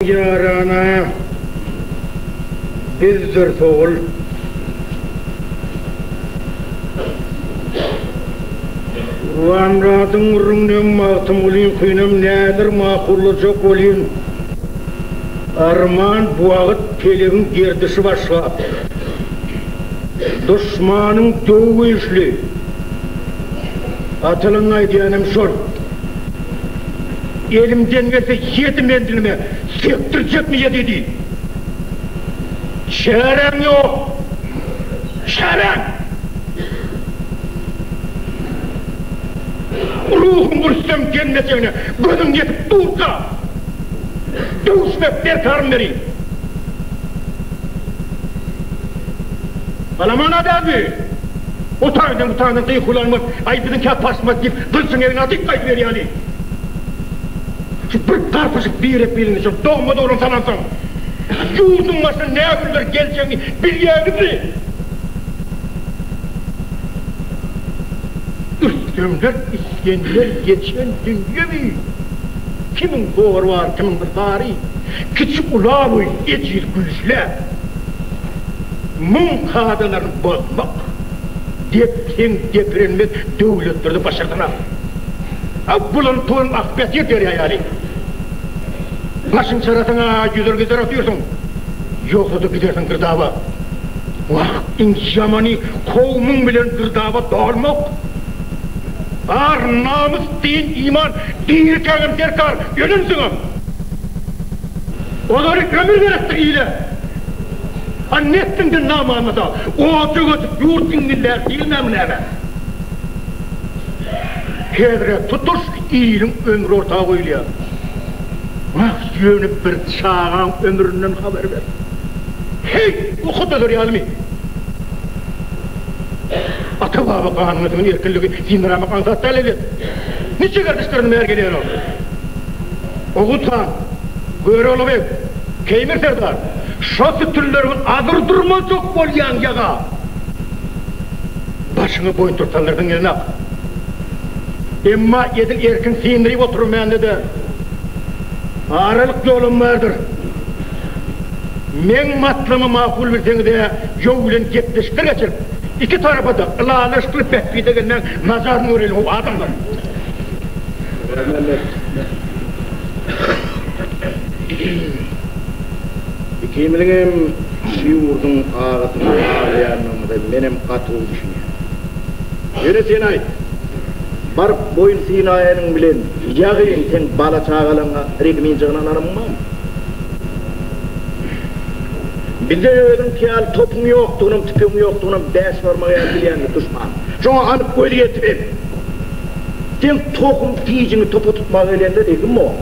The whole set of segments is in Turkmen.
Ýarana bizdir sogul. Gurbanmyradyň gürrüňinem, Magtymgulyňkynam näler makullajak welin, arman bu wagt pelegiň gerdişi başga. Duşmanyň döwi güýçli. Atalygyň aýdýanam şol. Elimden gelse ýedi menzilime sekdirjekmi ýedidi. Çäräň ýok. Çäräň! Ruhuň rüstem gelmejegine gözüň ýetip durka, döwüşmek derkarym beri. Alamana dälmi? O taýdan bu taýdan gykulan bolup, aý biziňkä paşmaz diýip, gylyjyň eline atyp gaýdyberýäli. Şu bir garpyşyk birek-birini şol dogma-dogran salansoň, ýurduň başyna nä günler geljegini bilýäňizmi? Rüstemler, Isgender geçen dünýemi? Kimiň zory bar, kimiň bir zary? Kiçi ula boýun, ejiz güýçlä. Muň kadalaryny bozmak depseň depirenmez döwletlerde başardylar. A bulanyp tolanyp akyp ýatyr derýa ýaly. Başyň çarasyňa ýüzer gezer otyrsyň. Ýogsa-da gidersiň girdaba. Wah, iň ýamany kowmuň bilen girdaba dolmak. Ar, namys, din, iman dirikäňem derkar, ölensiňem. Olary ömür gerekdir ile. A nesliňden nam galmasa, ojak ötüp ýurt iňňillär diýilmämi näme? Häzir-ä tutuş iliň ömri orta goýulýar. Wah, ýöne bir çagaň ömründen habar ber. Heý, oka dözer ýalymy? Ata-baba ganyňa siňen erkinligi syndyramak aňsat däl elbet. Niçe gerdişlerini bäri gelýär ol. Oguz han, Görogly beg, Keýmir serdar, şo sütünleriňi azurdyrmajak bolýaň ýaga. Başyňa boýuntyryk saldyrsyň gelenok. Emma edil erkin syndyryp oturmände-de, aralyk ýolam bardyr. Meň matlamy makul bilseňiz-ä, ýow bilen gepleşikler geçirip, iki tarapa-da ylalaşykly bähbide gelmäň nazaryny göreliň-ow, adamlar! Mämmet. Ikimiziňem şu ýurduň agasyna galýandygymyza menem gaty gowy düşünýän. Ýöne sen aýt, baryp boýun synaýanyň bilen ýagyň seň bala-çagalaňa rehim injigini alanymyň barmy? Bizde özüňki ýaly topuň ýokdugynam, tüpeňiň ýokdugynam bäş barmak ýaly bilýändir duşman. Şoňa anyk göz ýetirip. Seň tohum tijiňi topa tutmaga gelende rehim bor.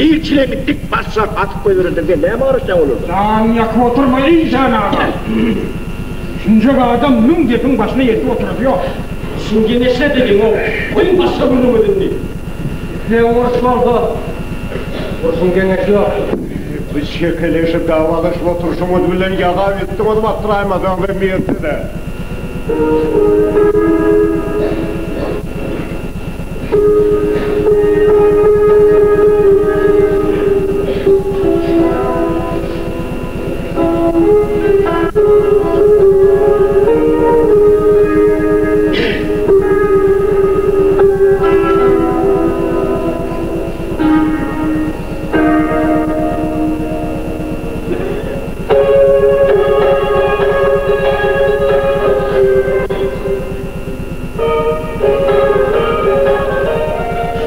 Ilçileňi dik başlap atyp goýberenden sen nämä garaşýaň olardan? Janyňy ýakyp oturma Işan aga. Şunjak adam müň gepiň başyna ýetip oturasy ýok. Şuny geňeşledeliň-ow, goýuň başga gürrüňizi indi. Islegiň uruş bolsa, urşuň geňeşi ýok. Bu çekeleşip dawalaşyp oturyşyňyz bilen ýaga üstüňizi basdyraýmasaňyz hem ýetse-dä.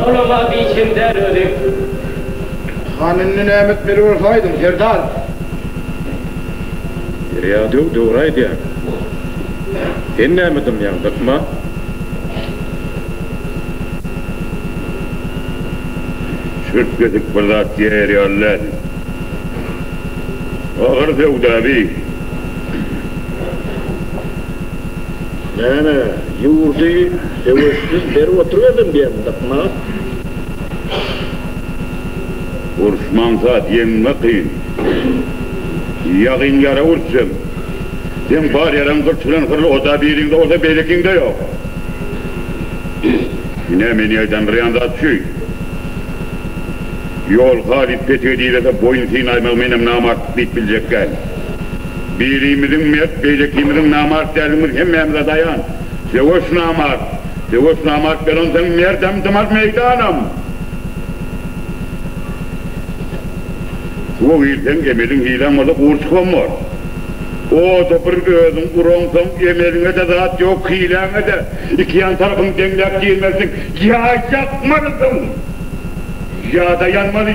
Şolam-a biçem däl özi. Han indi näme etmeli bolsa aýdyň, serdar. Derýa döw dogry aýdýar. Sen näme dymýaň, dykma. Çürt-kesik bir zat diýer ýaly däl. Agyr söwda bi. Näme, ýurdy söweşsiz berip oturyberdim diýýäňmi, dykma? Uruşmaňsat ýeňme kyn. Ýagyň ýara urtjam. Seň bar ýaraň gyrç bilen hyrly o-da biriňde bolsa beýlekiňde ýok. Ine, meni ýaýdandyrýan zat şü. Ýol halyp petige direse boýun synaýmagy menem namartlyk diýip biljek däl. Birimiziň mert, beýlekimiziň namart däldigimiz hemmämize daýan. Söweş namart. Söweş namart bolansoň merdem dymar meýdanam. Suwa girseň emeliň hiläň bolsa gurçugam bor. Oda bir özüň uraňsoň emeliňe-de zat ýok, hiläňe-de. Ikiýan tarapyňy deňläp girmelisiň. Ýa ýakmalysyň, ýa-da ýanmaly.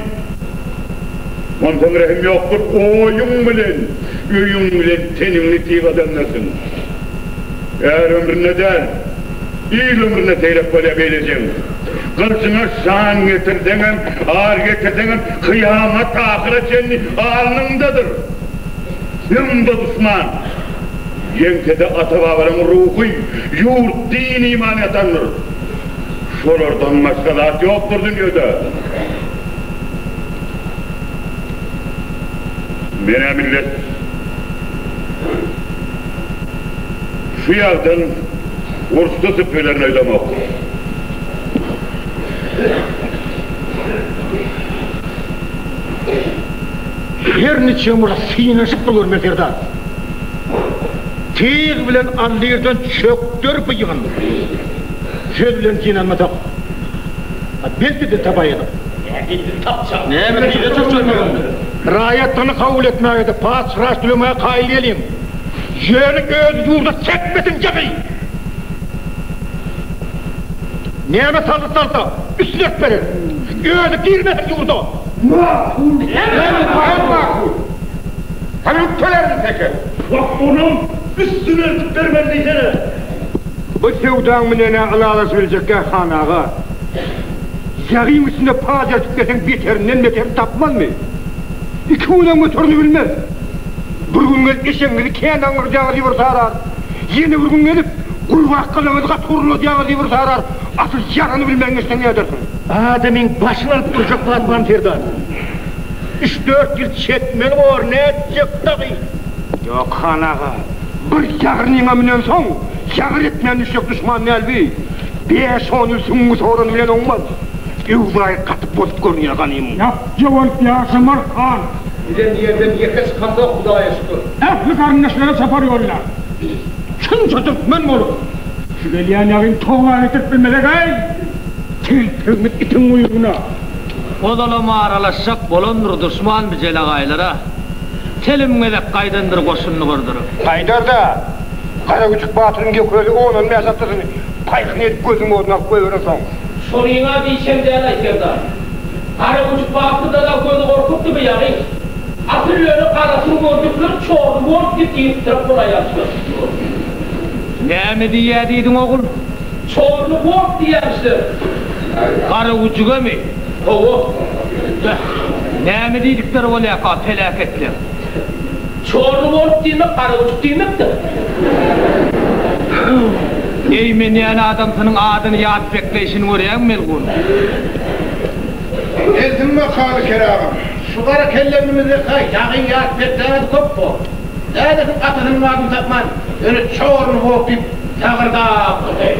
Onsoň rehim ýokdur, oýuň bilen, öýüň bilen teniňi tyga döndersiň. Är ömründe däl, il ömründe seýrek bolýar beýle jeň. Gylyjyňa şan getirseňem, ar getirseňem, kyýamat ahyra çenli alnyňdadyr. Öňde duşman, ýeňsede ata-babalaň ruhy, ýurt, din-iman ýatandyr. Şolardan başga zat ýokdur dünýede. Men-ä millet, şu ýagdan gurçda syp bilerin öýdemok. Her niçigem bolsa synanyşyp bir görmeli serdar. Tyg bilen allyrdan çökder bu ýygyn. Söz bilen synanmasak, a belki dil tapaýadyk. Nähili dil tapjak? Näme hile çökjermek indi? Raýatlygyny kabul etmäge-de, paç-hyraç tölemäge kaýyl geliň. Ýöne öz ýurda çekmesin ýagy! Näme salgyt salsa, üstüne örtüp bereris. Özi girmesin ýurda! Makul! Hemme makul! Salgyt tölärin teke! Wah, onam üstüne örtüp bermeli diýsene! Bu söwdaň bilen-ä ylalaşybiljekkä, han aga. Ýagyň üstüne paç örtüp berseň beterinden beterini tapmazmy? Iki günem göterini bilmez. Bir gün gelip eşegiňizi kän aňňyrdýaňyz diýip bir sarar. Ýene bir gün gelip, gurbakgalaňyzy gaty gurladýaňyz diýip bir sarar. Asyl ýarany bilmän geçseň nädersiň? Adamyň başyny alyp durjak zat barmy serdar? Üç-dört ýyl çekmeli bor, nätjek dagy? Ýok, han aga, bir ýagyrnyňa münensoň, ýagyr etmän düşjek duşman däl bi. Bäş-on ýyl süňňüňi sorany bilen oňmaz. Öwzaýy gaty bozuk görünýär ganymyň. Ýapja bolup ýaşamarys, han. Giden ýerden ýeke çykamzok, Hudaýa şükür. Ähli garyndaşlara çapar ýollar. Şunça türkmen bolup, şu gelýän ýagyny toba getirip bilmesek-aý, telpegimiz itiň guýrugyna. Ozalam aralaşjak bolandyr duşman bi jelegaýlara. Telim gezek gaýdandyr goşunyny gyrdyryp. Gaýdar-da, Garagüjük batyryň ýeke özi on-on bäş atlysyny paýhyn edip gözüň oduna alyp goýberensoň. Şonyň-a diýşem däl-aý, serdar. Garagüjük batyr-da-da gözi gorkupdy bi ýagyň. Asyl ýöne garasyny gördükler çorly bolup diýip yzsyrak bolaýarsylar. Näme diýýä diýdiň ogul? Çorly bolup diýýämişler. Garagüjügemi? Hawa. Beh, näme diýdikleri bolýaka peläketler? Çorly bolup diýmek garagüjük diýmekdir. Eýmenýän adamsynyň adyny ýat bekleýşini görýäňmi melgun? Gelsin bakaly keragam. Şu gara kellemimizde-hä ýagyň ýat bekläňiz köp bor. Dädesiniň atasynyň adyny tapman, ýöne çorny bor diýip sagyrdap otyr.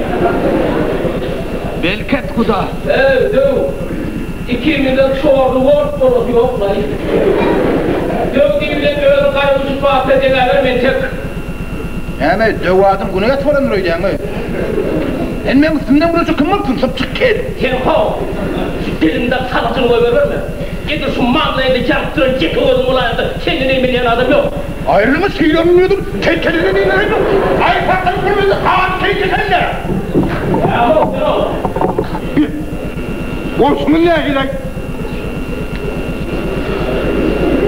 Belket guda. Eý, döw! Ikimizden çorly bolup bolasy ýok-laý. Döw diýibilen özi garagüjük batyra deňäberme entek. Näme, döw adam güne ýatyp alandyr öýdýäňmi? Sen meň üstümden gülüşe kim bolupsyň, sypjyk kel? Sen how, şu diliňde salgyjyny goýberiberme. Edil şu maňlaýyňda ýanyp duran ýeke gözüň bolaýanda senden eýmenýän adam ýok. Aýrylyňy sylanmydyr, telkeliňi diňleýin. Aý saklanyp bilmedi, han keýpi sende. Ýa-how, sen-ow. Bi, bolşuňyz nähili-aý?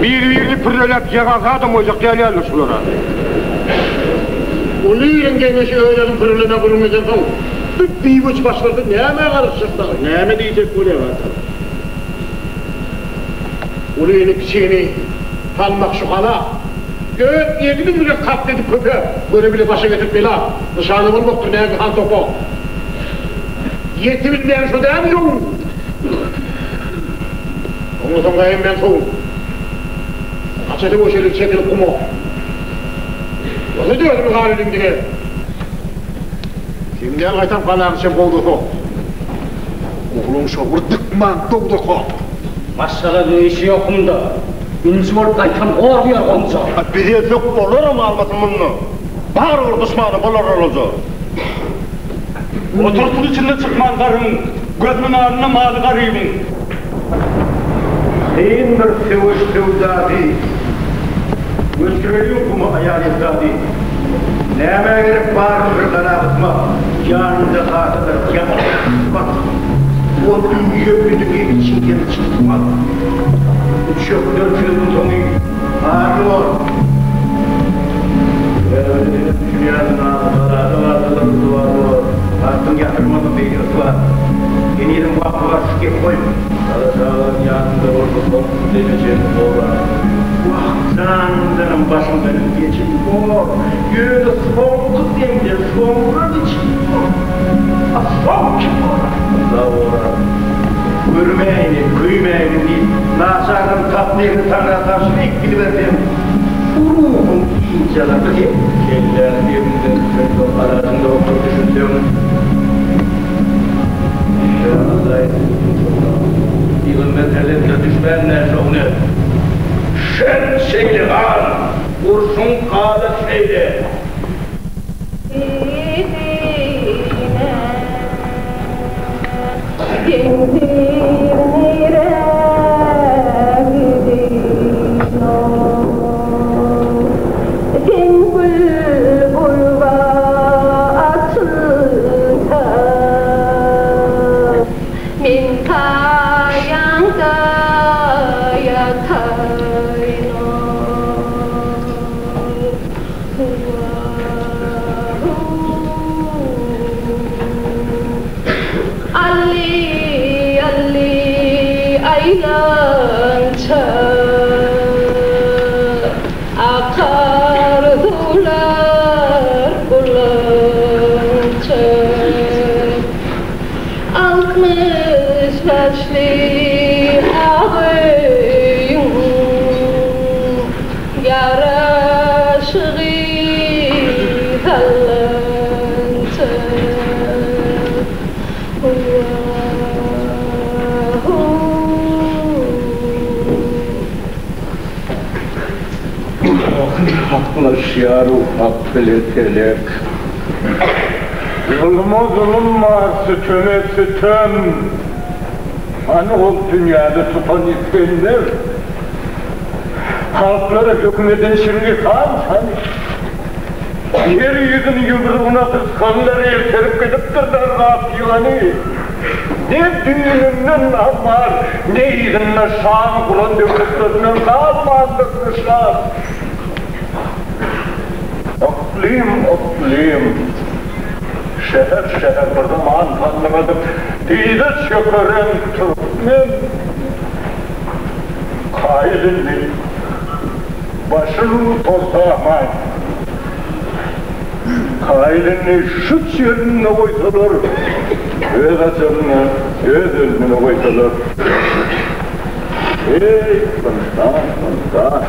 Biri-birini pürreläp ýagalsa adam goýjak däl ýalydyr şular-a. Uly iliň geňeşi özlerini pürreleme gürrüňleşensoň, bu biweç başgarsy nämä garyşjak dagy? Näme diýjek bolýaň, ata? Ulyny kiçini salmak şu hala. Öz egniň bilen kast edip köpe, göre bile başa getirip bela, nyşana bolmakdyr nägehan topa. Ýetibilmeýän şo dälmi ýowuň? Oňlasaň gaýym men sowuň. Gaça söweşeliň çekilip guma. Ýogsa-da özümiz galylyň diňe. Kim däl gaýtam galaň içem gowdasa. Ogluň şo bir dykman dogdaka. Maşgalaň işi ýok munda. Inçi bolup gaýtam hor bu ýer gonja. A biz ölsek olaram galmasyn munda. Barybir duşmana bolarlar olja. Otursyn içinde çykman garymyň, Gözüniň alynda maly garybyň. Kyndyr söweş söwdasy, Göçüreliň guma aýal-ebtady. Nämä gerek barmy bir gala gysmak, Ýanynda hasadyr ýaman kysmat. O dünýe büdügi içiňden çykmaz. Bu çökder sözüň soňy arly bor. Sebäbini senem düşünýärsiň aga, galada galsalar ryswa bor. Bagtyň ýatyrmaz beýle ysba. Henizem wagty bar şu gepi goý. Bala-çagalaň ýanynda bolsa soňky demejegini gora. Wah, janyňdanam başyňdanam geçip bor. Ýöne soňky demden soňra niçik bor? A soň kim gorar? Alla gorar. Görmäýinem, köýmäýinem diýip, naçarlaryň takdyryny Taňra tabşyryp eýip gidiberseň, bu ruhuň ynjalarmy sen? Kelläň deňiňden düşensoň, alajyň ýokdur düşünseň. Alla etsin şonda. Pygamber hezretleri düşmän-dä şoňa. Şert şeýle han, urşuň kada şeýle. Haklaşýar hak bile telek. Zuluma zulum bar, süteme sütem. Hany ol dünýäni tutan Isgender? Halklara höküm eden Çingiz han hany? Ýer ýüzüni ýumrugyna gysganlar elterip gidipdirler gap ýygany. Ne düýnünden amar, ne yzynda şan guran döwletlerinden galmandyr nyşan. Yklym, yklym, şäher-şäher bir zaman sandyradyp, dyza çökeren türkmen kaýyl indi, başyn tozsa aman. Kaýyl indi şuç ýerinde goýsalar, öz ajalyna, öz ölümine goýsalar. Eý, ynsan, ynsan!